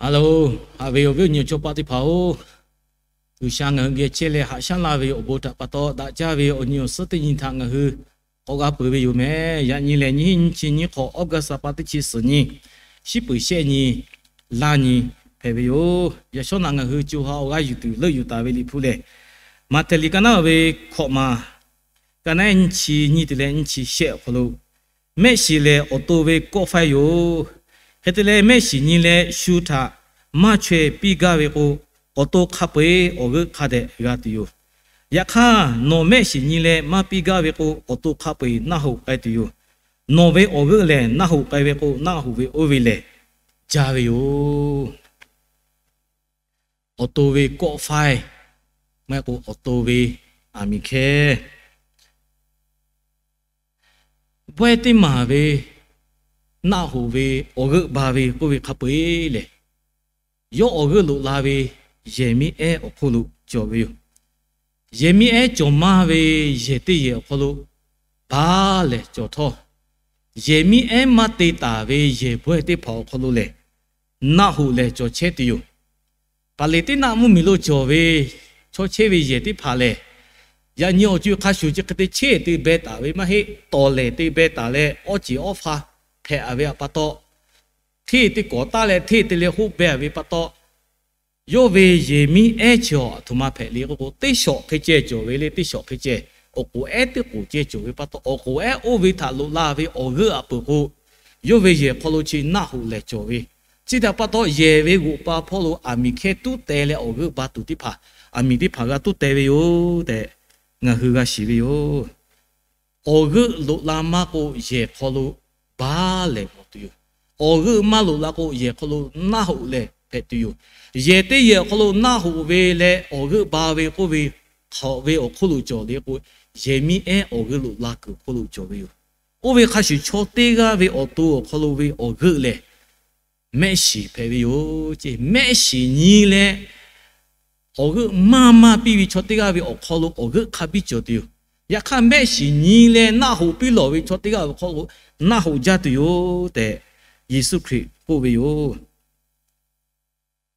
Hello, haꞈ ve awˬ viˉ awˬ nyi awˬ chawˇ paˆ teˇ hpaˍ-oˬ, G'uiˬsha ngaˬ hui geh chehˇ leh haꞈ shaˉ laˇ ve awˬ bon htaꞈ pa taw, daꞈ jaˇ ve awˬ nyi awˬ suhˉ teˇ nyi htaꞈ ngaˬ hui k'awꞈ g'a peuˬ ve yoˬ mehˍ. Yaꞈ nyi lehˬ, nyiˇ hinˉ nyiˇ chi nyiˇ hk'awꞈ August ha pa teˇ chi suhˍ nyi, shiˉ peuˍ shehˆ nyi, laˇ nyi hpehꞈ ve yoˬ. Yaꞈ shawˉ naꞈ ngaˬ hui co ha awˬ g'aˇ yuˬ tuˬ leuˆ yuˬ taˍ ve Liꞈ hpu lehˬ, Maꞈhtehˍ liꞈ ka naˉ ve hkawꞈ maˬ, ka naˉ nyiˇ chi nyiˇ te leh nyiˇ chi shehˆ awˬ hk'aw lo, mehˆ shiˍ lehˬ awˬ to ve kawˆ faiˇ yoˬ. Hk'e te leh, mehˆ shiˍ nyi leh shu htaꞈ maˇ chaweh piˇ gaˇ ve k'o, awˬ to hk'a peu-eˬ awˬ g'euˆ hk'a dehꞈ g'a tuˬ yoˬ. Yaꞈ hk'aˇ, nawˬ mehˆ shiˍ nyi leh maˇ piˇ gaˇ ve k'o, awˬ to hk'a peu-eˬ naˆ hoꞈ k'ai tuˬ yoˬ. Nawˬ ve awˬ g'euˆ lehˬ naˆ hoꞈ k'ai ve k'o, naˆ hoꞈ ve oˇ ve lehˬ jaˇ ve yoˬ. Awˬ to ve kawˆ faiˇ, maˇ heˆ k'o awˬ to ve aˬ miˍ hkehˇ. Bawehˇ teˇ maˬ ve naˆ hoꞈ ve awˬ g'euˆ ba ve k'oˆ ve hk'a peu-eˬ lehˬ, yawˇ awˬ g'euˆ loꞈ la ve yehˬ miˇ ehˉ awˬ hk'oˆ lo cawˬ ve yoˬ. Yehˬ miˇ ehˉ cawˬ maˇ ve yehˬ teˇ yehˬ awˬ hk'aw lo baˬ lehˬ cawˬ htawˇ, yehˬ miˇ ehˉ maˇ te taˍ ve yehˬ bawehˇ teˇ hpaˍ awˬ hk'aw lo lehˬ, naˆ hoꞈ lehˬ cawˬ chehˇ tuˬ yoˬ. Paˍleˍteˉnaˆ mvuhˇmiˬ lo cawˬ ve chaw chehˇ ve yehˬ teˇ hpaˍ lehˬ, yaꞈ nyi awˬ co-e hk'a shuˍ chi hk'e te chehˇ te beh taˍ ve maˇ heˆ. Tawˍ lehˬ te beh taˍ leh, awˇ ceˬ awˇ hpa hpehꞈ-a ve pa taw, hteˇ te kawˍ taˍ leh hteˇ te leh hoˆ beh-a ve pa taw, yawˇ ve yehˬ miˇ ehˉ chi awˬ aˬ htoꞈ ma hpehꞈ le k'oˆ k'o, teˇ shawˍ hk'e ceh cawˬ ve le, teˇ shawˍ hk'e ceh, awˬ k'oˍ ehˉ teˇ k'oˍ ceh cawˬ ve pa taw, awˬ k'oˍ ehˉ oˇ ve htaꞈ loꞈ la ve awˬ g'euˆ aꞈ peuˬ k'o, yawˇ ve yehˬ hk'aw lo chi naˆ hoꞈ lehˬ cawˬ ve. Chi htaꞈ pa taw, yehˬ ve g'oꞈ pa hpawˇ lo aˬ miˍ hkehˇ tuˉ teh leh awˬ g'euˆ ba tuˬ teˇ hpaˍ, aˬ miˍ teˇ hpaˍ g'a tuˉ teh ve yoˬ tehꞈ ngaˬ hui g'a shiˍ ve yoˬ. Awˬ g'euˆ loꞈ la maˇ k'o, yehˬ hk'aw lo baˬ lehˬ mawˬ tuˬ yoˬ. Awˬ g'euˆ maˇ loꞈ la k'o, yehˬ hk'aw lo naˆ hoꞈ lehˬ hpehꞈ tuˬ yoˬ. Yehˬ teˇ yehˬ awˬ hk'aw lo naˆ hoꞈ ve leh awˬ g'euˆ ba ve k'oˆ ve hk'awꞈ ve awˬ hk'oˆ lo cawˬ le k'o, yehˬ miˇ ehˉ awˬ g'euˆ loꞈ la kuiˬ hk'oˆ lo cawˬ ve yoˬ. Oˇ ve hk'a shuˍ, chaw teˇ g'aˇ ve awˬ to awˬ hk'aw lo ve awˬ g'euˆ lehˬ, mehˆ shiˍ hpehꞈ ve yoˬ ce. Mehˆ shiˍ nyi leh awˬ g'euˆ maˇ maˇ piˇ ve chaw teˇ g'aˇ ve awˬ hk'aw lo awˬ g'euˆ hk'a biˇ cawˬ tuˬ yoˬ. Yaꞈ hk'aˇ, mehˆ shiˍ nyi leh naˆ hoꞈ piˇ lawˬ ve chaw teˇ g'aˇ ve awˬ hk'aw lo naˆ hoꞈ jaˇ tuˬ yoˬ tehꞈ Yeˍsuˆ Hkriꞈ k'oˆ ve yoˬ.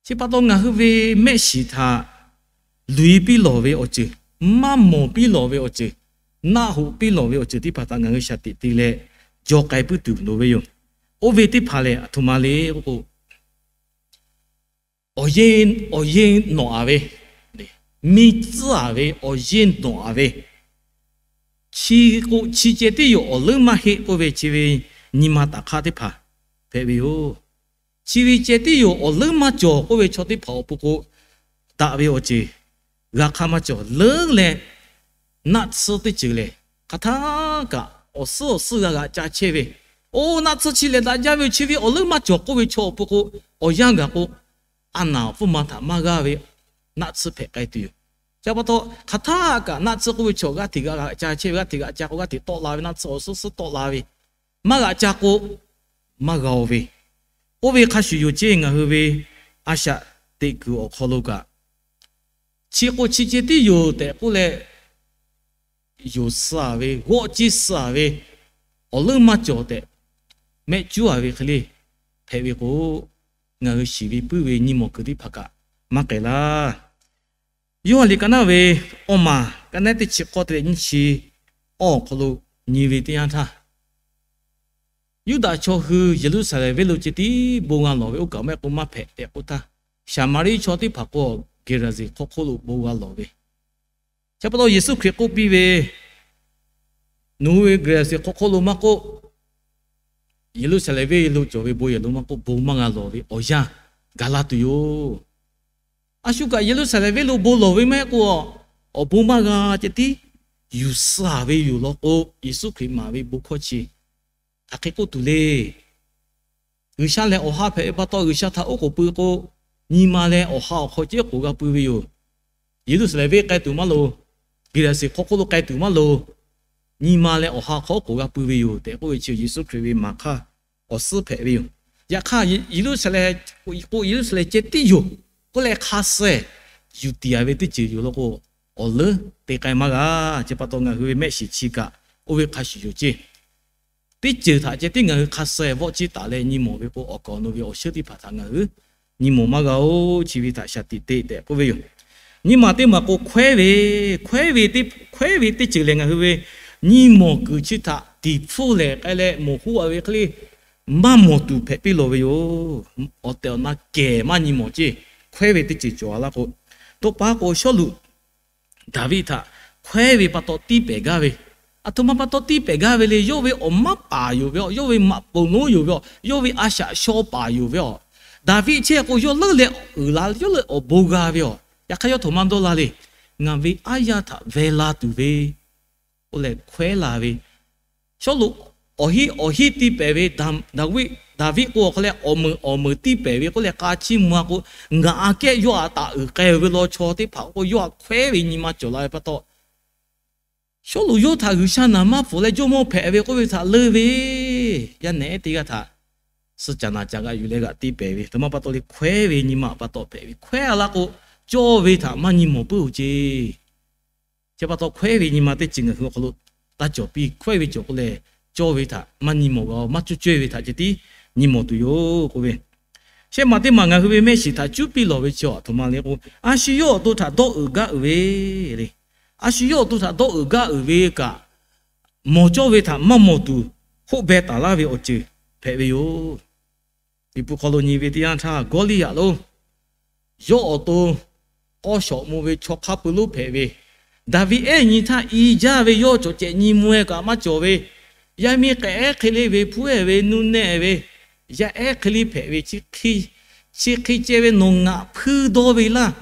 Chi pa taw, ngaˬ hui ve mehˆ shiˍ htaꞈ luˬ-e piˇ lawˬ ve awˬ ceuˬ, maˇ mawˬ piˇ lawˬ ve awˬ ceuˬ, naˆ hoꞈ piˇ lawˬ ve awˬ ceuˬ teˇ hpaˍ htaꞈ ngaˬ hui shaˍ tiꞈ te leh jaw k'ai puiˉ tuˬ loˍ ve yoˬ. Oˇ ve teˇ hpaˍ lehˬ, aˬ htoꞈ ma le k'oˆ k'o, awˬ yeˇ, awˬ yeˇ nawꞈ-a ve, miˇ tcuhˉ-a ve, awˬ yeˇ nawꞈ-a ve, chi k'o, chi ceh tiˉ yoˬ, awˬ leuˉ maˇ heˆ k'oˆ ve chi ve nyi ma taˍ hk'aˇ teˇ hpaˍ hpehꞈ ve yoˬ. Chi ve ceh tiˉ yoˬ, awˬ leuˉ maˇ cawˬ k'oˆ ve chaw teˇ hpaˍ awˬ pon k'o, daꞈ ve awˬ ceuˬ g'a hk'aˇ maˇ cawˬ. Leuˉ leh naˆ tsuhˇ teˇ ceuˬ lehˬ, hk'aˬ htaˇ kaꞈ awˬ suhˉ awˬ suhˉ g'a g'aꞈ ca chehˇ ve, oˇ naˆ tsuhˇ chi lehˬ daꞈ jaˇ ve yoˬ, chi ve awˬ leuˉ maˇ cawˬ k'oˆ ve chaw awˬ pon k'o, awˬ yanˇ gaˬ k'o, a naˍ awˬ pfuhˇ ma htaꞈ maˇ g'aˇ ve naˆ tsuhˇ hpehꞈ k'ai tuˬ yoˬ. Chi pa taw, hk'aˬ htaˇ kaꞈ naˆ tsuhˇ k'oˆ ve chaw g'aˇ hteꞈ g'aꞈ ca chehˇ ve, g'aˇ hteꞈ g'aꞈ ca k'o g'aˇ hteꞈ tawˆ la ve, naˆ tsuhˇ awˬ suhˉ suhˉ tawˆ la ve, maˇ g'aꞈ ca k'o maˇ g'a-o ve, oˇ ve hk'a shuˍ yoˬ ce. Ngaˬ hui ve a shaꞈ teꞈ kuiˬ awˬ hk'aw lo kaꞈ, chi k'o chi ceh tiˉ yoˬ tehꞈ k'oˆ leh, yonˍ suh-a ve, g'awˆ ciˇ suh-a ve, awˬ leuˉ maˇ cawˬ tehꞈ mehˆ cuˉ-a ve hk'e le hpehꞈ ve k'o, ngaˬ hui shiˍ ve puiˉ ve nyi mawˬ kuiˬ teˇ hpaˍ kaꞈ maˇ k'ai laˇ. Yoˇhanˬ liꞈ ka naˉ ve awˇ maˬ, ka naˉ teˇ chi k'awˇ te leh nyiˇ chi awˇ awˬ hk'aw lo nyi ve teˇ yanˇ htaˇ, Yuˇdaꞈ chaw hui Yeˍruˆsaˍlehnˍ venˇ lo ceh tiˉ bon g'a lawˬ ve, oˇ kaꞈ mehˆ k'o maˇ hpehꞈ tehꞈ k'oˆ htaˇ, Saˍmaˍriˆ chaw teˇ hpaˍ k'o Geˍraˍzeˍ hk'aw hk'oˆ lo bon g'a lawˬ ve, chi pa taw Yeˍsuˆ Hkriꞈ k'oˆ piˇ ve, Nawˬ hui ve Geˍraˍzeˍ hk'aw hk'oˆ lo maˇ k'oˆ, Yeˍruˆsaˍlehnˍ venˇ lo cawˬ ve bon yehˬ lo maˇ k'oˆ, bon maˇ g'a lawˬ ve awˬ yanˇ gaˬ la tuˬ yoˬ. A shu kaꞈ Yeˍruˆsaˍlehnˍ venˇ lo bon lawˬ ve maˇ heˆ k'o, awˬ bon maˇ g'a ceh tiˉ yuˬ suh-a ve yoˬ law k'o, Yeˍsuˆ Hkriꞈ maˍ ve bon hkawˇ chi hk'aˬ hk'e k'oˆ tuˬ le. G'uiˬsha lehˬ awˬ ha hpehꞈ ve pa taw, G'uiˬsha htaꞈ oˉ k'oˍ pui k'o, nyi ma leh awˬ ha awˬ hk'aw ceh oˉ k'oˍ g'a pui ve yoˬ. Yeˍruˆsaˍlehnˍ venˇ k'ai tuˬ maˇ loˍ. Geˍraˍzeˍ hk'aw hk'oˆ lo k'ai tuˬ maˇ loˍ. Nyi ma leh awˬ ha awˬ hk'aw oˉ k'oˍ g'a pui ve yoˬ tehꞈ k'oˆ ve chi Yeˍsuˆ Hkriꞈ ve maˍ hk'aˇ awˬ suhˉ hpehꞈ ve yoˬ. Yaꞈ hk'aˇ, Yeˍruˆsaˍlehnˍ k'o, Yeˍruˆsaˍlehnˍ ceh tiˉ yoˬ k'oˆ leh hk'a suh yuˬ tiˍ-a ve teˇ ceuˬ yoˬ law k'o, awˬ leuˉ te k'ai maˇ g'a. Chi pa taw ngaˬ hui ve mehˆ shiˍ chi kaꞈ oˇ ve hk'a shuˍ yoˬ ceˇ. Teˇ ceuˬ htaꞈ ceh tiˉ ngaˬ hui hk'a suh vawˆ ciˇ taˍ leh nyi mawˬ ve k'o, awˬ kaˍ awˬ nu ve awˬ shuˉ teˇ hpaˍ htaꞈ ngaˬ hui nyi mawˬ maˇ g'a-oˬ. Chi ve htaꞈ shaˍ tiꞈ te tehꞈ k'oˆ ve yoˬ. Nyi ma teˇ maˬ k'o hkawehˉ ve, hkawehˉ ve teˇ, hkawehˉ ve teˇ ceuˬ lehˬ, ngaˬ hui ve nyi mawˬ kuiˬ chi htaꞈ tiˍ hpfuhˇ lehˬ k'ai leh mawˬ hoˆ-a ve hk'e le, maˇ mawˬ tuˬ hpehꞈ piˇ lawˬ ve yoˬ. Awˬ tehˬ awˬ na kehˬ maˇ nyi mawˬ ceˇ. Hkawehˉ ve teˇ ceuˬ cawˬ-a laˇ k'o, to pa k'o Sawˉluꞈ Daˍviˆ htaꞈ hkawehˉ ve pa taw tiˇ pehˍ gaˇ ve, aˬ htoꞈ ma pa taw tiˇ pehˍ gaˇ ve le. Yawˇ ve awˬ maˉ paˍ yoˬ ve aw, yawˇ ve maꞈ poˍ lonˉ yoˬ ve aw, yawˇ ve a shaꞈ shaw paˍ yoˬ ve aw. Daˍviˆ chehˇ k'o yawˇ leuˉ leh uiˍ la, yawˇ leuˉ awˬ bon g'a ve aw. Yaꞈ hk'aˇ yawˇ htoꞈ ma dawˇ la le. Ngaˬ ve aˉ yaˇ htaꞈ veh la tuˬ ve k'oˆ leh hkawehˉ la ve. Sawˉluꞈ awˬ hiˆ awˬ hiˆ tiˇ pehˍ ve, Daˍviˆ k'o awˬ hk'aw leh awˬ meunˍ awˬ meunˍ tiˇ pehˍ ve k'oˆ leh k'a chiˇ mvuh-a k'o, ngaˬ aꞈ kehˉ yawˇ htaꞈ taˍ uiˍ k'ai ve law chaw teˇ hpaˍ k'o yawˇ htaꞈ hkawehˉ ve nyi ma cawˬ la ve pa taw, Sawˉluꞈ yawˇ htaꞈ G'uiˬsha naˍ maˇ pfuhˍ leh jawˇmawˇ hpehꞈ ve k'oˆ ve htaꞈ leuˇ ve, yaˇ nehˬ teˇ g'aˇ htaꞈ suh caˍ naˍ caˍ g'a yuˬ leh g'aꞈ tiˇ pehˍ ve, aˬ htoꞈ ma pa taw le hkawehˉ ve nyi ma pa taw hpehꞈ ve. Hkawehˉ-a laˇ k'o, cawˇ ve htaꞈ maˇ nyi mawˬ puiˉ-oˬ ceˇ. Chi pa taw hkawehˉ ve nyi ma teˇ ceuˬ ngaˬ hui awˬ hk'aw lo taˇ cawˬ piˇ. Hkawehˉ ve cawˬ k'oˆ leh, cawˇ ve htaꞈ maˇ nyi mawˬ g'a-oˬ. Maˇ cawˇ caweh ve htaꞈ ceh tiˉ nyi mawˬ tuˬ yoˬ k'oˆ ve. Shehˆ maˬ teˇ maˬ ngaˬ hui ve mehˆ shiˍ htaꞈ cuˉ piˇ lawˬ ve chi aˬ htoꞈ ma le k'o, a shu yawˇ awˬ to htaꞈ dawˇ uiˍ gaˇ uiˍ ve le. A shu yawˇ awˬ to htaꞈ dawˇ uiˍ gaˇ uiˍ ve kaꞈ, mawˬ cawˇ ve htaꞈ maˇ mawˬ tuˬ hoˆ beh taˍ laˇ ve awˬ ceuˬ hpehꞈ ve yoˬ. Liꞈ hpu hk'aw lo nyi ve teˇ yanˇ htaˇ, Gawˇliˇyaꞈ lonˉ, yawˇ awˬ to k'awˇ shawˍ mvuh ve chaw hk'a peu lonˉ hpehꞈ ve, Daˍviˆ ehˉ nyi htaˇ i jaˇ ve yawˇ cawˬ cehˬ nyi mvuh-e kaꞈ maˇ cawˬ ve, yaˇ miˇ k'ehˉ ehˉ hk'e le ve hpuˉ-e ve nuˇ nehˆ ve, yaˇ ehˉ hk'e le hpehꞈ ve, chi hk'e ceh ve nawˬ ngaˬ hpuiˇ dawˇ ve laˇ.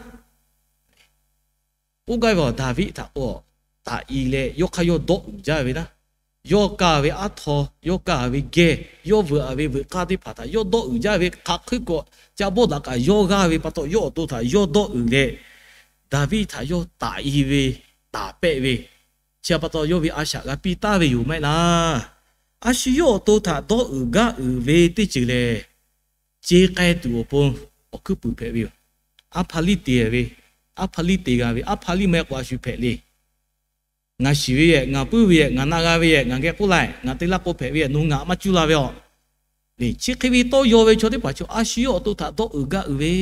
Oˇ gaˇ ve awˬ Daˍviˆ htaꞈ k'o taꞈ i leh yawˇ hk'aˇ yawˇ dawˇ uiˍ jaˇ ve laˇ. Yawˇ kaˇ ve aˉ htaw, yawˇ kaˇ ve geh, yawˇ veuꞈ-a ve veuꞈ k'aˇ teˇ hpaˍ htaꞈ yawˇ dawˇ uiˍ jaˇ ve hk'aˬ hk'e k'awꞈ ca bawˆ daꞈ kaꞈ yawˇ g'aˇ ve pa taw yawˇ awˬ to htaꞈ yawˇ dawˇ uiˍ leh, Daˍviˆ htaꞈ yawˇ taꞈ i ve taˍ pehˆ ve, chi pa taw yawˇ ve a shaꞈ g'a piˇ taˍ ve yoˬ maˇ heˆ laˇ. A shu yawˇ awˬ to htaꞈ dawˇ uiˍ gaˇ uiˍ ve teˇ ceuˬ lehˬ, ce k'ai tuˬ awˬ pon awˬ hkuiˉ puiˍ hpehꞈ ve yoˬ. Aˉ hpaˇ liˇ te ve, aˉ hpaˇ liˇ te g'a ve, aˉ hpaˇ liˇ maˇ heˆ k'o a shu hpehꞈ le. Ngaˬ shiˍ ve yehˬ, ngaˬ puiˉ ve yehˬ, ngaˬ na g'a ve yehˬ, ngaˬ geh k'oˆ la, ngaˬ te laˇ k'o hpehꞈ ve yehˬ, nawˬ ngaˬ maˇ cuˇ la ve aw. Chi hk'e ve tawˇ yaw ve chaw teˇ hpaˍ chi a shu yawˇ awˬ to htaꞈ dawˇ uiˍ gaˇ uiˍ ve,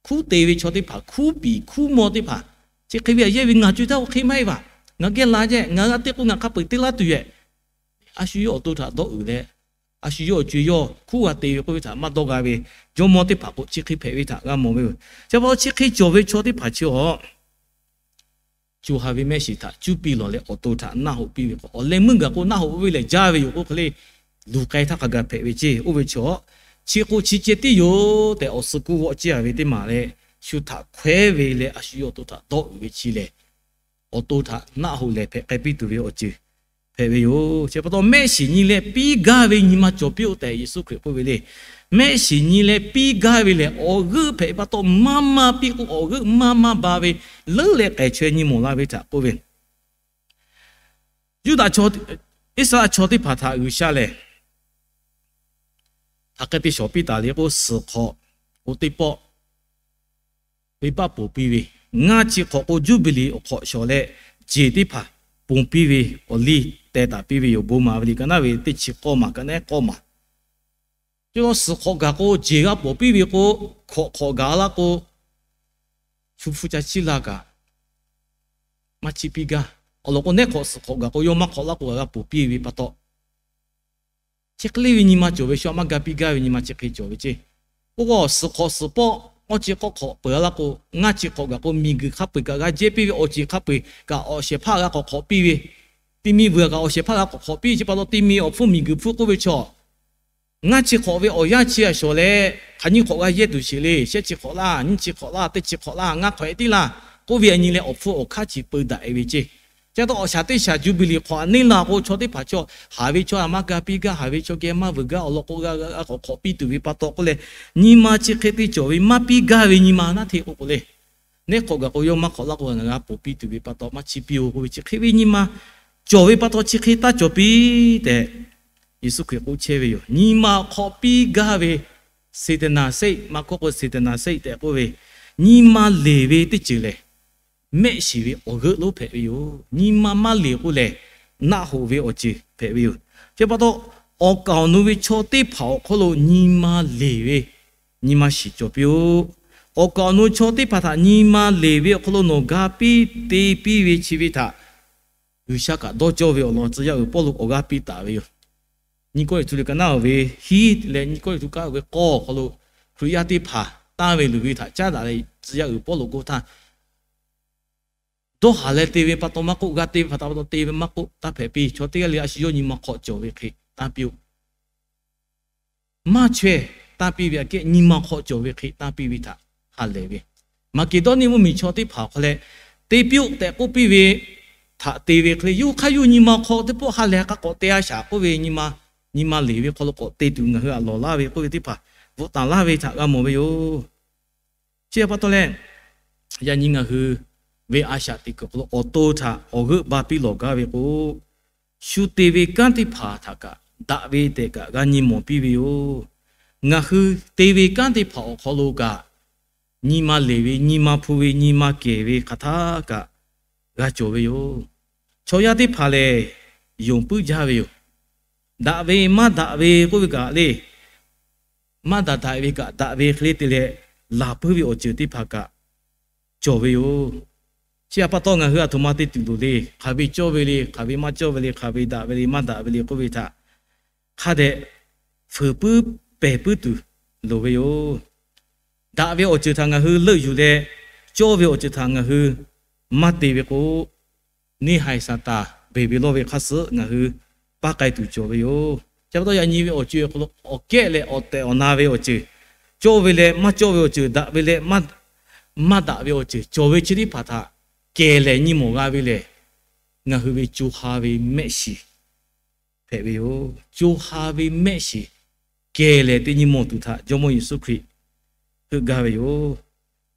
hkuˉ te ve chaw teˇ hpaˍ, hkuˉ piˍ hkuˉ mawˇ teˇ hpaˍ, chi hk'e ve aꞈ yehˇ ve ngaˬ co caˇ k'o hk'e maˇ heˆ vaˬ. Ngaˬ geh la yehˬ, ngaˬ g'a te k'o ngaˬ hk'a peu-eˬ te laˇ tuˬ yehˬ. A shu yawˇ awˬ to htaꞈ dawˇ uiˍ leh, a shu yawˇ awˬ co yawˇ hkuˉ g'a te ve k'oˆ ve htaꞈ maˇ dawˇ g'a ve, jawˇmawˇ teˇ hpaˍ k'o chi hk'e hpehꞈ ve htaꞈ g'a mawˬ ve yoˬ. Chi pa taw chi hk'e cawˬ ve chaw teˇ hpaˍ chi awˬ co ha ve mehˆ shiˍ htaꞈ cuˉ piˇ lawˬ leh awˬ to htaꞈ naˆ hoꞈ piˇ ve k'o, awˬ leh meuˇ gaˬ k'o naˆ hoꞈ ve lehˬ jaˇ ve yoˬ k'oˆ hk'e le, luˬ k'ai htaˇ hk'a gaˬ hpehꞈ ve ceˇ. Oˇ ve chaw chi k'o chi ceh tiˉ yoˬ tehꞈ awˬ suh kuˇ g'awˆ ciˇ-a ve teˇ maˬ leh, shu htaꞈ hkawehˉ ve leh a shu yawˇ awˬ to htaꞈ dawˇ uiˍ ve chi lehˬ, awˬ to htaꞈ naˆ hoꞈ lehˬ hpehꞈ k'ai piˇ tuˬ ve awˬ ceuˬ hpehꞈ ve yoˬ. Chi pa taw mehˆ shiˍ nyi leh piˇ gaˇ ve nyi ma cawˬ piˇ-oˆ tehꞈ Yeˍsuˆ Hkriꞈ k'oˆ ve le. Mehˆ shiˍ nyi leh piˇ gaˇ ve lehˬ, awˬ g'euˆ hpehꞈ pa taw maˇ maˇ piˇ k'o, awˬ g'euˆ maˇ maˇ ba ve, leuˉ leh k'ehˬ chaweh nyi mawˬ la ve htaꞈ k'oˆ ve, Yuˇdaꞈ chaw, Iˉsaˍreˍlaˆ chaw teˇ hpaˍ htaꞈ G'uiˬsha lehˬ, hk'aˬ hk'e te shawˍ piˇ taˍ le k'o, suhˍ hk'awꞈ k'o teˇ pawˆ venˇbaˆ ponˬ piˇ ve, ngaˇ chi hk'awꞈ k'o Juˇbiˍliˍ awˬ hk'awꞈ shawˍ leh, jeˬ teˇ hpaˍ ponˬ piˇ ve awˬ liˇ teh taˍ piˇ ve yoˬ. Bon maˍ ve liꞈ ka naˉ ve teˇ chi k'awˇ maˬ, ka naˉ k'awˇ maˬ. Chi law suhˍ hk'awꞈ gaˬ k'o, jeˬ g'a ponˬ piˇ ve k'o, hkawꞈ hk'awꞈ gaˬ laˇ k'o, shu hpu ca chiˇ la kaꞈ maˇ chiˇ piˇ gaˇ. Awˬ lawn k'o, nehˉ hk'awꞈ suhˍ hk'awꞈ gaˬ k'o, yawˇ maˇ hk'awꞈ laˇ k'o g'a ponˬ piˇ ve pa taw, chi hk'e le ve nyi ma cawˬ ve, shu a maˇ ga piˇ gaˇ ve nyi ma chi hk'e cawˬ ve ceˇ. Oˇ k'o, suhˍ hk'awꞈ suhˍ pawˆ k'awˇ chi k'awˇ hk'awꞈ peuˬ laˇ k'o, ngaˇ chi hk'awꞈ gaˬ k'o, miˬguiˬ hk'a peu-eˬ kaꞈ g'a jehˇ piˇ ve, awˬ ceˬ hk'a peu-eˬ kaꞈ awˬ shehˍ hpaˇ g'a k'awꞈ hk'awꞈ piˇ ve, ti mi vuiˬ kaꞈ awˬ shehˍ hpaˇ g'a k'awꞈ hk'awꞈ piˇ. Chi pa taw ti mi awˬ hpfuhˇ miˬguiˬ hpfuhˇ k'oˆ ve chaw, ngaˇ chi hk'awꞈ ve awˬ yanˇ chi a shawˍ leh, hk'aˬ nyiˇ hk'awꞈ g'a yehˇ tuˬ sheˍ le. Shehˆ chi hk'awꞈ laˇ, nyiˇ chi hk'awꞈ laˇ, teˇ chi hk'awꞈ laˇ, ngaˇ hk'awꞈ e tiˉ laˇ k'oˆ ve a nyi leh awˬ hpfuhˇ awˬ hkanˉ chi peu daꞈ e ve ceˇ. Chi pa taw awˬ shaˍ teˇ shaˍ Juˇbiˍliˍ hk'awꞈ a neˇ la k'o, chaw teˇ hpaˍ chaw, haˍ ve chaw a maˇ ga piˇ gaˇ, haˍ ve chaw geh maˇ vuiˬ gaˇ, awˬ lawn k'o g'a g'a k'awꞈ hk'awꞈ piˇ tuˬ ve pa taw k'oˆ leh, nyi ma chi hk'e te cawˬ ve maˇ piˇ gaˇ ve nyi ma naˉ hteˇ k'o k'o le. Nehˉ hk'awꞈ gaˬ k'o, yawˇ maˇ hk'awꞈ laˇ k'o, ngaˬ g'a ponˬ piˇ tuˬ ve pa taw maˇ chiˇ piˇ-oˬ k'oˆ ve, chi hk'e ve nyi ma cawˬ ve pa taw chi hk'e taˇ cawˬ piˇ tehꞈ Yeˍsuˆ Hkriꞈ k'oˆ chehˇ ve yoˬ. Nyi ma hk'awꞈ piˇ gaˇ ve, Seˍtaˍnaˍ seˆ, maˇ kawˆ k'o Seˍtaˍnaˍ seˆ tehꞈ k'oˆ ve, nyi ma leˬ ve teˇ ceuˬ lehˬ, mehˆ shiˍ ve awˬ g'euˆ lonˉ hpehꞈ ve yoˬ. Nyi ma maˇ leˬ k'o lehˬ, naˆ hoꞈ ve awˬ ceuˬ hpehꞈ ve yoˬ. Chi pa taw, awˬ kaˍ awˬ nu ve chaw teˇ hpaˍ awˬ hk'oˆ lo nyi ma leˬ ve, nyi ma shiˍ cawˬ piˇ-oˆ. K'awꞈ kaꞈ awˬ nu chaw teˇ hpaˍ htaꞈ nyi ma leˬ ve awˬ hk'aw lo nawˬ ga piˇ te piˇ ve chi ve htaꞈ G'uiˬsha kaꞈ dawˇ cawˇ ve awˬ lawn tcuh yaˇ uiˍ Pawˇluꞈ k'awꞈ g'a piˇ taˍ ve yoˬ. Nyiˇ Kawˇrenˍhtuˆ liꞈ ka naˉ uˍ ve hiˉ leh Nyiˇ Kawˇrenˍhtuˆ ka uˍ ve k'awˇ awˬ hk'aw lo Hkriꞈ yaˇ teˇ hpaˍ tanˇ ve luˬ ve htaꞈ caˉ daꞈ leh tcuh yaˇ uiˍ Pawˇluꞈ k'oˆ htaˇ, dawˇ haˍ leh te ve pa taw maˇ k'oˆ, g'a te ve pa taw te ve maˇ k'oˆ, taˇ hpehꞈ piˇ. Chaw teˇ g'aˇ le a shu yawˇ nyi ma hk'aw cawˬ ve hk'e tanˇ piˇ-oˆ. Maˇ chaweh tanˇ piˇ ve aꞈ kehˉ nyi ma hk'aw cawˬ ve hk'e tanˇ piˇ ve htaꞈ ha lehˬ ve, Maˍkeˍdawˇniˆ mvuhˇmiˬ chaw teˇ hpaˍ awˬ hk'aw leh te piˇ-oˆ tehꞈ k'oˆ piˇ ve htaꞈ te ve hk'e le, yawˇ hui hk'aˇ yawˇ hui nyi ma hk'aw teˇ pawˆ ha lehˬ k'a k'awꞈ te a shaꞈ k'oˆ ve nyi ma, nyi ma leˬ ve hk'aw lo k'awꞈ te tuˬ ngaˬ hui aꞈ lawˬ laˇ ve k'oˆ ve teˇ hpaˍ bvuhꞈ taˍ laˇ ve htaꞈ g'a mawˬ ve yoˬ. Chi htaꞈ pa taw leh, yaꞈ nyi ngaˬ hui ve a shaꞈ teꞈ kuiˬ awˬ hk'aw lo awˬ to htaꞈ awˬ g'euˆ ba piˇ lawˬ gaˇ ve k'o, shu te ve kanˉ teˇ hpaˍ htaꞈ kaꞈ daꞈ ve tehꞈ kaꞈ g'a nyi mawˬ piˇ ve yoˬ. Ngaˬ hui te ve kanˉ teˇ hpaˍ awˬ hk'aw lo kaꞈ, nyi ma leˬ ve, nyi ma hpu ve, nyi ma kehˬ ve hk'aˬ htaˇ kaꞈ g'a cawˬ ve yoˬ. Chaw yaˇ teˇ hpaˍ lehˬ, yonˍ puiˉ jaˇ ve yoˬ. Daꞈ ve maˇ daꞈ ve k'oˆ ve kaꞈ le, maˇ daꞈ daꞈ ve kaꞈ daꞈ ve hk'e le te leh, laˬ puiˉ ve awˬ ceuˬ teˇ hpaˍ kaꞈ cawˬ ve yoˬ. Chi htaꞈ pa taw ngaˬ hui aˬ htoꞈ ma te tuˬ loˍ le, hk'aˬ ve cawˇ ve le, hk'aˬ ve maˇ cawˇ ve le, hk'aˬ ve daꞈ ve le, maˇ daꞈ ve le k'oˆ ve htaꞈ hk'a dehꞈ fuiˍ puiˉ pehˬ puiˉ tuˬ loˍ ve yoˬ. Daꞈ ve awˬ ceuˬ htaꞈ ngaˬ hui leuˆ yuˬ leh, cawˇ ve awˬ ceuˬ htaꞈ ngaˬ hui maˇ te ve k'o, neˇ haiˬ Saˍtanˍ beˬ ve lawˇ ve hk'a suhˉ ngaˬ hui paˇ k'ai tuˬ cawˬ ve yoˬ. Chi pa taw yaꞈ nyi ve awˬ ceuˬ awˬ hk'aw lo awˬ kehˉ leh awˬ tehˬ awˬ na ve awˬ ceuˬ, cawˇ ve leh maˇ cawˇ ve awˬ ceuˬ, daꞈ ve leh maˇ daꞈ ve awˬ ceuˬ cawˬ ve chi teˇ hpaˍ htaꞈ kehˬ lehˬ nyi mawˬ g'a ve lehˬ, ngaˬ hui ve co ha ve mehˆ shiˍ hpehꞈ ve yoˬ. Co ha ve mehˆ shiˍ kehˬ lehˬ teˇ nyi mawˬ tuˬ htaꞈ Jawˇmawˇ Yeˍsuˆ Hkriꞈ heuˆ gaˇ ve yoˬ.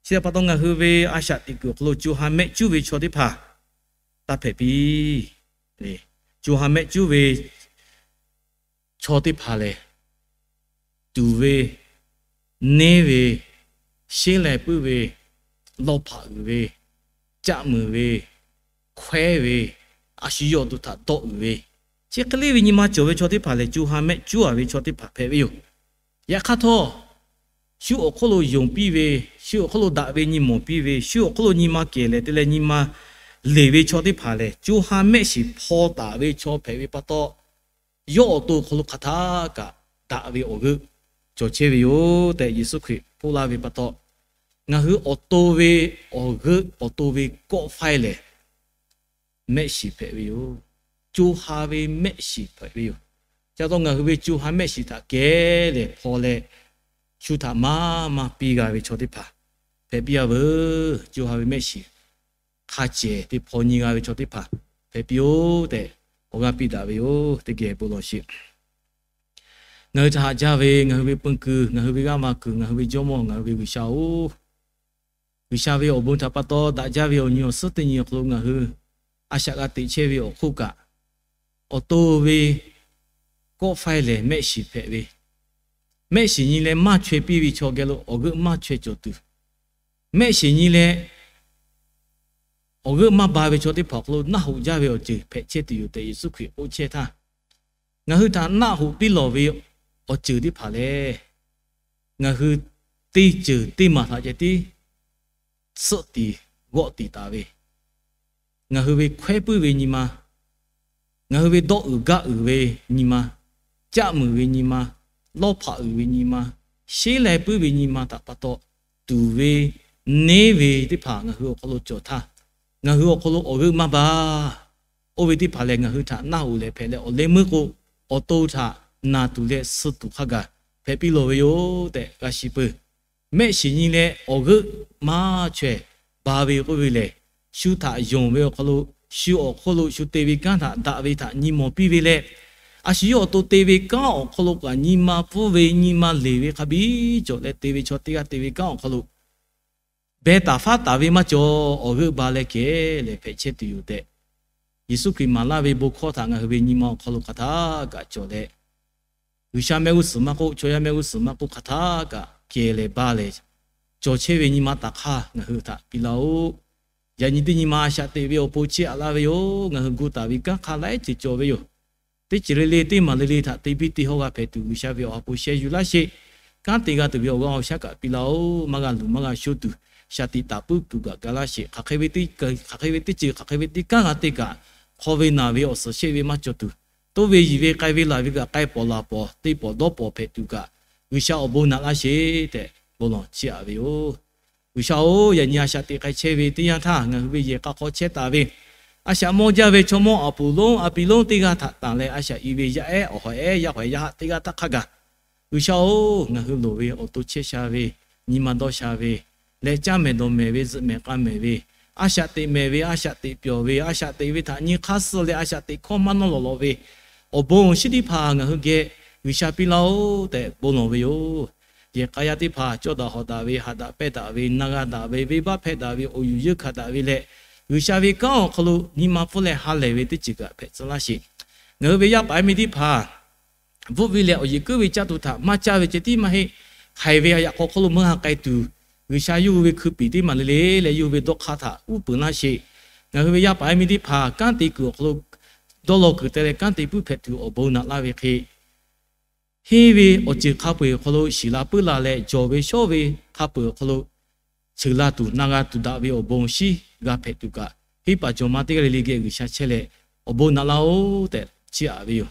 Chi htaꞈ pa taw ngaˬ hui ve a shaꞈ teꞈ kuiˬ awˬ hk'aw lo co ha mehˆ cuˉ ve chaw teˇ hpaˍ taˇ hpehꞈ piˇ. Co ha mehˆ cuˉ ve chaw teˇ hpaˍ lehˬ, tuˍ ve, neˇ ve, sheˉ leh puiˉ ve, lawˇ hpaꞈ uiˍ ve, caˆ muiˍ ve, hkawehˉ ve, a shu yawˇ awˬ to htaꞈ dawˆ uiˍ ve, chi hk'e le ve nyi ma cawˬ ve chaw teˇ hpaˍ lehˬ, co ha mehˆ cuˉ a ve chaw teˇ hpaˍ hpehꞈ ve yoˬ. Yaꞈ hk'aˇ htawˇ, shu awˬ hk'oˆ lo yonˍ piˇ ve, shu awˬ hk'oˆ lo daꞈ ve nyi mawˬ piˇ ve, shu awˬ hk'oˆ lo nyi ma kehˬ lehˬ te leh nyi ma leˬ ve chaw teˇ hpaˍ lehˬ, co ha mehˆ shiˍ hpaw taˍ ve chaw hpehꞈ ve pa taw, yawˇ awˬ to awˬ hk'aw lo hk'aˬ htaˇ kaꞈ daꞈ ve awˬ g'euˆ cawˬ chehˇ ve yoˬ tehꞈ Yeˍsuˆ Hkriꞈ k'oˆ laˇ ve pa taw, ngaˬ hui awˬ to ve awˬ g'euˆ, awˬ to ve kawˆ faiˇ lehˬ, mehˆ shiˍ hpehꞈ ve yoˬ. Co ha ve mehˆ shiˍ hpehꞈ ve yoˬ. Chi pa taw ngaˬ hui ve co ha mehˆ shiˍ htaꞈ kehˬ lehˬ hpaw leh, shu htaꞈ maˇ maˇ piˇ g'a ve chaw teˇ hpaˍ hpehꞈ piˇ a veuˬ. Co ha ve mehˆ shiˍ hk'a cehˬ te hpaw nyi g'a ve chaw teˇ hpaˍ hpehꞈ piˇ-oˆ tehꞈ, awˬ g'aˇ piˇ daꞈ ve yoˬ. Teˇ geh bon lawˬ sheˍ. Ngaˬ hui htaꞈ haꞈ jaˇ ve ngaˬ hui ve peu kuiˬ, ngaˬ hui ve g'aˇ va kuiˬ, ngaˬ hui ve Jawˇmawˇ, ngaˬ hui ve G'uiˬsha-oˬ, G'uiˬsha ve awˬ bon htaꞈ pa taw daꞈ jaˇ ve awˬ nyi awˬ suhˉ teˇ nyi awˬ hk'aw lo ngaˬ hui a shaꞈ g'a teꞈ chehˇ ve awˬ hk'oˆ kaꞈ, awˬ to ve kawˆ faiˇ lehˬ mehˆ shiˍ hpehꞈ ve, mehˆ shiˍ nyi leh maˇ chaweh piˇ ve chaw geh lo awˬ g'euˆ maˇ chaweh cawˬ tuˬ, mehˆ shiˍ nyi leh awˬ g'euˆ maˇ ba ve chaw teˇ hpaˍ awˬ hk'aw lo naˆ hoꞈ jaˇ ve awˬ ceuˬ hpehꞈ chehˇ tuˬ yoˬ tehꞈ Yeˍsuˆ Hkriꞈ k'oˆ chehˇ htaˇ, ngaˬ hui htaꞈ naˆ hoꞈ piˇ lawˬ ve awˬ ceuˬ teˇ hpaˍ lehˬ, ngaˬ hui teˇ ceuˬ teˇ maˬ htaꞈ ceh tiˉ tsuhˆ tiˍ g'awˆ tiˍ taˍ ve, ngaˬ hui ve hkawehˉ puiˉ ve nyi ma, ngaˬ hui ve dawˆ uiˍ gaˆ uiˍ ve nyi ma, caˆ muiˍ ve nyi ma, lawˇ hpaꞈ uiˍ ve nyi ma, sheˉ leh puiˉ ve nyi ma htaꞈ pa taw, tuˍ ve, neˇ ve teˇ hpaˍ ngaˬ hui awˬ hk'aw lo cawˬ htaˇ, ngaˬ hui awˬ hk'aw lo awˬ g'euˆ maˇ ba. Oˇ ve teˇ hpaˍ lehˬ, ngaˬ hui htaꞈ naˆ hoꞈ leh hpehꞈ leh awˬ leh meuˇ k'o, awˬ to htaꞈ naˬ tuˬ leh suh tuˬ hk'a gaˬ hpehꞈ piˇ lawˬ ve yoˬ tehꞈ g'a shiˍ peuˬ. Mehˆ shiˍ nyi leh awˬ g'euˆ maˇ chaweh ba ve k'oˆ ve lehˬ, shu htaꞈ yonˍ ve awˬ hk'aw lo, shu awˬ hk'oˆ lo shu te ve kanˉ htaꞈ daꞈ ve htaꞈ nyi mawˬ piˇ ve leh, a shu yawˇ awˬ to te ve kanˉ awˬ hk'aw lo kaꞈ nyi ma pfuhˇ ve nyi ma leˬ ve hk'a biˇ cawˬ leh te ve chaw teˇ g'aˇ te ve kanˉ awˬ hk'aw lo behˬ taˍ faˉ taˍ ve maˇ cawˬ. Awˬ g'euˆ ba leh kehˬ lehˬ hpehꞈ chehˇ tuˬ yoˬ tehꞈ, Yeˍsuˆ Hkriꞈ maˍ laˇ ve bon hkawˇ htaꞈ ngaˬ hui ve nyi ma awˬ hk'aw lo hk'aˬ htaˇ kaꞈ cawˬ leh, G'uiˬsha mehˆ g'uˇ suhˍ maˇ k'oˆ, chaw yaˇ mehˆ g'uˇ suhˍ maˇ k'oˆ, hk'aˬ htaˇ kaꞈ kehˬ lehˬ ba lehˬ cawˬ chehˇ ve nyi ma taˍ hk'aˇ ngaˬ hui htaꞈ piˇ laˇ-oˆ. Yaꞈ nyi teˇ nyi ma a shaꞈ teꞈ ve awˬ pon chiˇ aꞈ laˇ ve yoˬ. Ngaˬ hui gu taˍ ve kanˉ hk'a laiˉ ceuˬ cawˬ ve yoˬ. Teˇ ceuˬ le le teˇ maˬ le le htaꞈ te biˇ te hawˇ g'a hpehꞈ tuˬ, G'uiˬsha ve awˬ ha hpu sheh yuˬ laˇ sheˍ. kanˉ te g'a tuˬ ve awˬ g'aˇ awˬ shaˉ kaꞈ piˇ laˇ-oˆ. Maˇ g'a luˬ maˇ g'a shoˇ tuˬ, shaˍ tiꞈ taˍ puiˉ tuˬ kaꞈ ga laˇ sheˍ. Hk'aˬ hk'e ve teˇ ceuˬ, hk'aˬ hk'e ve teˇ kanˉ g'a te kaꞈ, hk'aw ve naˬ ve awˬ suhˍ shehˆ ve maˇ cawˬ tuˬ, toˇ ve yiˬ ve k'ai ve laˬ ve kaꞈ k'ai pawˍ laˬ pawˍ, te pawˍ dawˇ pawˍ hpehꞈ tuˬ kaꞈ, G'uiˬsha awˬ bon naꞈ laˇ sheˍ tehꞈ bon lawˬ chiˇ aꞈ ve yoˬ. G'uiˬsha-oˬ, yaꞈ nyi a shaꞈ teꞈ k'ai chehˇ ve teˇ yanˇ htaˇ, ngaˬ hui ve yehˬ k'a hk'aw chehˇ taˍ ve a shaꞈ mawˇ jaˇ ve chaw mawˇ aˍ puˍ lonˉ a pi lonˉ teˇ g'aˇ htaꞈ tanˬ leh, a shaꞈ i ve yaˇ ehˉ awˬ hawˬ ehˉ yaˇ hawehˬ yaˇ haˆ teˇ g'aˇ htaˇ hk'a gaˬ, G'uiˬsha-oˬ, ngaˬ hui loˍ ve awˬ to chehˇ sha ve, nyi ma dawˇ sha ve, leh caˇ mehˍ dawˬ mehˍ ve, zuhꞈ mehˍ k'a mehˍ ve, a shaꞈ teꞈ mehˍ ve, a shaꞈ teꞈ pyawˬ ve, a shaꞈ teꞈ ve htaꞈ nyi hk'aˇ suh leh a shaꞈ teꞈ hkawˇ maˇ nawˇ lawˬ lawꞈ ve awˬ bon awˬ shinˉ teˇ hpaˍ ngaˬ hui geh G'uiˬsha piˇ laˇ-oˆ tehꞈ bon lawˬ ve yoˬ. Yehˬ k'a yaˇ teˇ hpaˍ cawˇ daꞈ hawꞈ daꞈ ve, haꞈ daꞈ pehnˇ daꞈ ve, na g'a daꞈ ve, venˇbaˆ hpehˇ daꞈ ve, awˬ yuˬ yeunˇ hkanˍ daꞈ ve leh, G'uiˬsha ve kanˉ awˬ hk'aw lo nyi ma pfuhˇ leh ha lehˬ ve teˇ ceuˬ kaꞈ hpehꞈ tcuh laˇ sheˍ. Ngaˬ hui ve yaˇ paˍ yaˇ miˇ teˇ hpaˍ bvuhˆ ve leh awˬ yeˬ kuiˉ ve caˇ tuˬ htaꞈ maˇ caˇ ve ceh tiˉ maˇ heˆ. Haiˬ ve a yaꞈ k'aw hk'oˆ lo maˇ g'a k'ai tuˬ, G'uiˬsha yawˇ hui ve hkui piˍ teˇ maˬ le le leh yawˇ hui ve dawˇ hk'aˇ htaꞈ uˉ peunˍ laˇ sheˍ. Ngaˬ hui ve yaˇ paˍ yaˇ miˇ teˇ hpaˍ kanˉ te kuiˬ awˬ hk'aw lo dawˇ law kuiˬ te leh kanˉ te puiˉ hpehꞈ tuˬ awˬ bon naꞈ laˇ ve hk'e, henˇ ve awˬ ceuˬ hk'a peu-eˬ awˬ hk'aw lo shiˍ la puiˉ la leh, jawˬ ve shawˉ ve hk'a peu-eˬ awˬ hk'aw lo ceuˬ la tuˬ na g'a tuˬ daꞈ ve awˬ bon awˬ shinˉ g'a hpehꞈ tuˬ kaꞈ, henˇ paˍ jawˬ ma teˇ g'aˇ le le geh G'uiˬsha chehˇ leh awˬ bon naꞈ laˇ-oˆ tehꞈ chiˇ aꞈ ve yoˬ.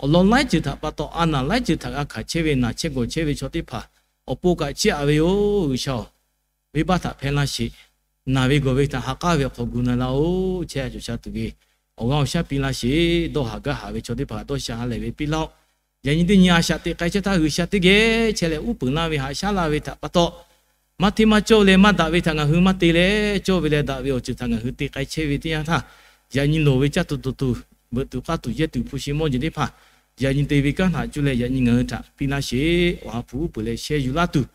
Awˬ lawn laiˉ ceuˬ htaꞈ pa taw, a naˬ laiˉ ceuˬ htaꞈ g'a hkanˍ chehˇ ve, naˬ chehˇ gawˬ chehˇ ve chaw teˇ hpaˍ awˬ pon kaꞈ chiˇ aꞈ ve yoˬ. G'uiˬsha-oˬ, venˇbaˆ htaꞈ hpehˇ laˇ sheˍ. Naˬ ve gawˬ ve htaꞈ ha k'aˉ ve awˬ hk'aw gu na laˇ-oˆ. Chehˇ sha cawˬ sha tuˬ ve awˬ g'aˇ awˬ shaˉ piˇ laˇ sheˍ. Dawˇ haˍ gaˇ haˍ ve chaw teˇ hpaˍ dawˇ sha ha lehˬ ve piˇ laˇ-oˆ. Yaꞈ nyi teˇ nyi a shaꞈ teꞈ k'ai chehˇ htaˇ, G'uiˬsha teˇ geh chehˇ leh uˉ peunˍ laˇ ve haꞈ shaˉ la ve htaꞈ pa taw, maˇ hteˇ maˇ cawˇ leh maˇ daꞈ ve htaꞈ ngaˬ hui maˇ te leh, cawˇ ve leh daꞈ ve awˬ ceuˬ htaꞈ ngaˬ hui te k'ai chehˇ ve teˇ yanˇ htaˇ, yaꞈ nyi loˍ ve caˇ tuˬ dawˬ tuˬ, veuꞈ tuˬ k'aˇ tuˬ yehˇ tuˬ hpu shi mawˇ jeˬ teˇ hpaˍ, yaꞈ nyi te ve kanˉ htaꞈ cuˇ leh yaꞈ nyi ngaˬ hui htaꞈ piˇ laˇ sheˍ. Awˬ ha hpu uˉ peunˍ leh sheh yuˬ laˇ tuˬ,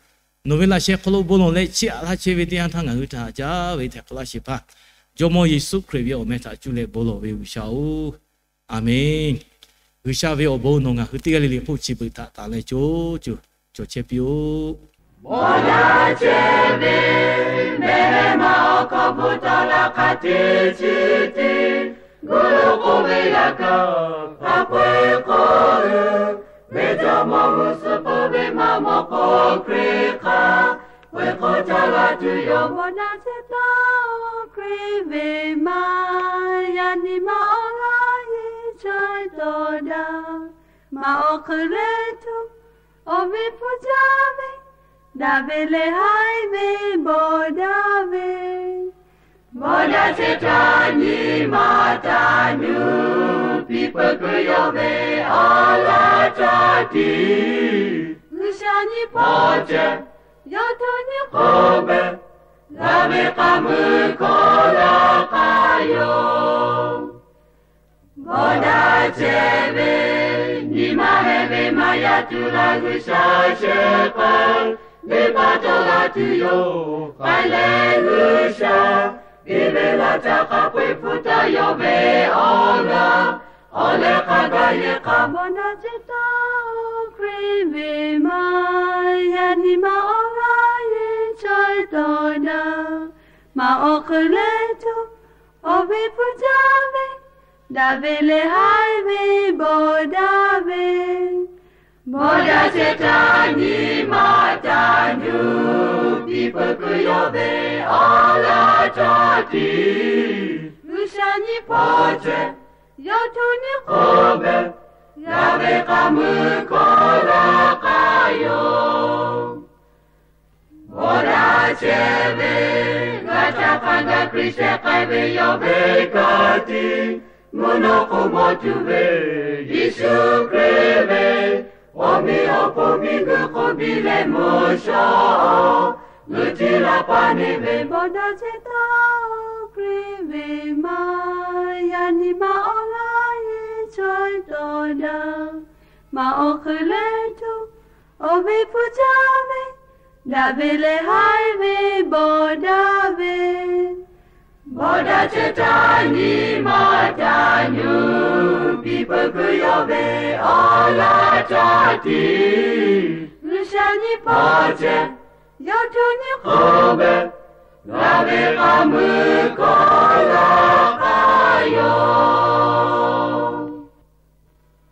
nawˬ ve laꞈ sheh hk'aw lo bon lawˬ leh chiˇ aꞈ laˇ chehˇ ve teˇ yanˇ htaˇ ngaˬ hui htaꞈ haꞈ jaˇ ve hteꞈ k'oˆ laˇ sheˍ hpaˇ, Jawˇmawˇ Yeˍsuˆ Hkriꞈ ve awˬ meh htaꞈ cuˇ leh bon lawˬ ve G'uiˬsha-oˬ, aˬ menˍ. G'uiˬsha ve awˬ bon nawˬ ngaˬ hui teˇ g'aˇ le le hk'oˆ chi beuꞈ htaꞈ tanˬ leh co co cawˬ chehˇ piˇ-oˆ. Mawˇ daꞈ chehˇ ve mehˆ maˇ awˬ hk'aw bvuhꞈ taˍ laˇ hk'a teˇ chi teˇ, gu lo k'oˆ ve yaꞈ kaꞈ hk'a peu-eˬ k'oˆ ve, ve Jawˇmawˇ g'uˇ suhˍ k'oˆ ve maˇ mawˬ k'o Hkriꞈ hk'a peu-eˬ k'oˆ caˇ la tuˬ yoˬ. Mawˇ daꞈ chehˇ taˍ-oˬ Hkriꞈ ve maˇ, yaꞈ nyi ma awˬ g'aˇ yeˬ chaweh tawˍ daꞈ. Maˇ awˬ hk'eun leh tuˬ awˬ ve hpu jaˇ ve, daꞈ ve leh haiˬ ve bawˬ daꞈ ve, mawˇ daꞈ chehˇ htaˇ nyi ma taˍ nuˇ piˇ peuˬ kuiˬ yawˇ ve awˬ laˇ caˇ tiˉ, G'uiˬsha nyi hpawˇ ceh yawˇ hto nyi k'oˆ pehˍ, g'a ve k'a mui hkawˇ laˇ k'aˇ yoˬ. Mawˇ daꞈ chehˇ ve nyi ma heh ve maˇ yaˇ tuˬ laˇ G'uiˬsha shehˍ hpaˇ, venˇbaˆ tawˆ la tuˬ yoˬ. K'ai leh G'uiˬsha biˇ ve laˇ caˇ hk'a peu-eˬ hpu taˍ yawˇ ve awˬ g'aˇ awˬ leh hk'a gaˬ yehˬ hk'a, mawˇ daꞈ chehˇ taˍ-oˬ Hkriꞈ ve maˇ, yaꞈ nyi ma awˬ g'aˇ yeˬ chaweh tawˍ daꞈ. Maˇ awˬ hk'eun leh tuˬ awˬ ve hpu jaˇ ve, daꞈ ve leh haiˬ ve bawˬ daꞈ ve, mawˇ daꞈ chehˇ htaˇ nyi ma taˍ nuˇ piˇ peuˬ kuiˬ yawˇ ve awˬ laˇ caˇ tiˉ, G'uiˬsha nyi hpawˇ ceh yawˇ hto nyi k'oˆ pehˍ, g'a ve k'a mui hkawˇ laˇ k'aˇ yoˬ. Mawˇ daꞈ chehˇ ve g'a htaꞈ hk'a gaˬ Hkriꞈ shehˍ k'ai ve yawˇ ve ka tiˉ, mvuhˇ naw k'o mawˬ tuˬ ve Yeˍsuˆ Hkriꞈ ve awˬ meꞈ awˬ hponˇ miˬguiˬ hk'oˆ biˇ leh mvuhˇ shawˉ awˬ g'euˆ tiˉ laˇ paˇ neˇ ve, mawˇ daꞈ chehˇ taˍ-oˬ Hkriꞈ ve maˇ, yaꞈ nyi ma awˬ g'aˇ yeˬ chaweh tawˍ daꞈ. Maˇ awˬ hk'eun leh tuˬ awˬ ve hpu jaˇ ve, daꞈ ve leh haiˬ ve bawˬ daꞈ ve, mawˇ daꞈ chehˇ htaˇ nyi ma taˍ nuˇ piˇ peuˬ kuiˬ yawˇ ve awˬ laˇ caˇ tiˉ, G'uiˬsha nyi hpawˇ ceh yawˇ hto nyi k'oˆ pehˍ,